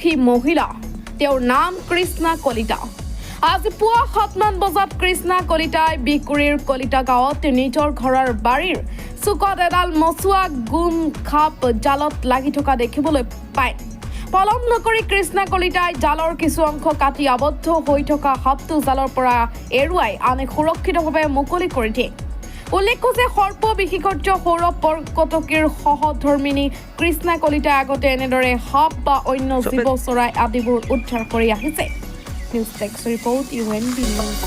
সাহসী মহিলা। তেওঁৰ নাম কৃষ্ণা কলিতা। আজি পুৱা 7মান বজাত কৃষ্ণা কলিতাই বিহগুৰিৰ কলিতা গাঁৱত নিজৰ ঘৰৰ বাৰীৰ চুকত এডাল মচুৱা গোম সাপ জালত লাগি থকা দেখিবলৈ পায়। পলম নকৰি কৃষ্ণা কলিতাই জালৰ কিছু অংশ কাটি আবদ্ধ হৈ থকা সাপটো জালৰ পৰা এৰুৱাই আনি সুৰক্ষিতভাৱে মুকলি কৰি দিয়ে। উল্লেখ্য যে সৰ্প বিশেষজ্ঞ সৌৰভ বৰকটকীৰ সহধৰ্মিনী কৃষ্ণা কলিতাই আগতে এনেদৰে সাপ বা অন্য জীৱ, চৰাই আদিবোৰ উদ্ধাৰ কৰি আহিছে। News desk report, UNB news.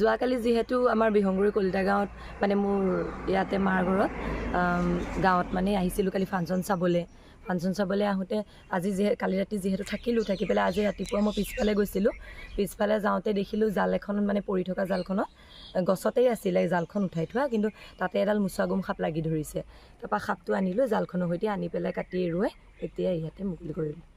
যোৱাকালি যিহেতু আমাৰ বিহংগুৰি কলিতা গাঁৱত, মানে মোৰ ইয়াতে মাৰ ঘৰত গাঁৱত মানে আহিছিলোঁ কালি ফাংচন চাবলৈ। ফাংচন চাবলৈ আহোঁতে আজি কালি ৰাতি যিহেতু থাকিলোঁ, থাকি পেলাই আজি ৰাতিপুৱা মই পিছফালে গৈছিলোঁ। পিছফালে যাওঁতে দেখিলোঁ জাল এখনত, মানে পৰি থকা জালখনত, গছতেই আছিলে জালখন উঠাই থোৱা, কিন্তু তাতে এডাল মুচা গোম সাপ লাগি ধৰিছে। তাৰপৰা সাপটো আনিলোঁ জালখনৰ সৈতে, আনি পেলাই কাটি এৰুৱাই এতিয়া ইয়াতে মুকলি কৰিলোঁ।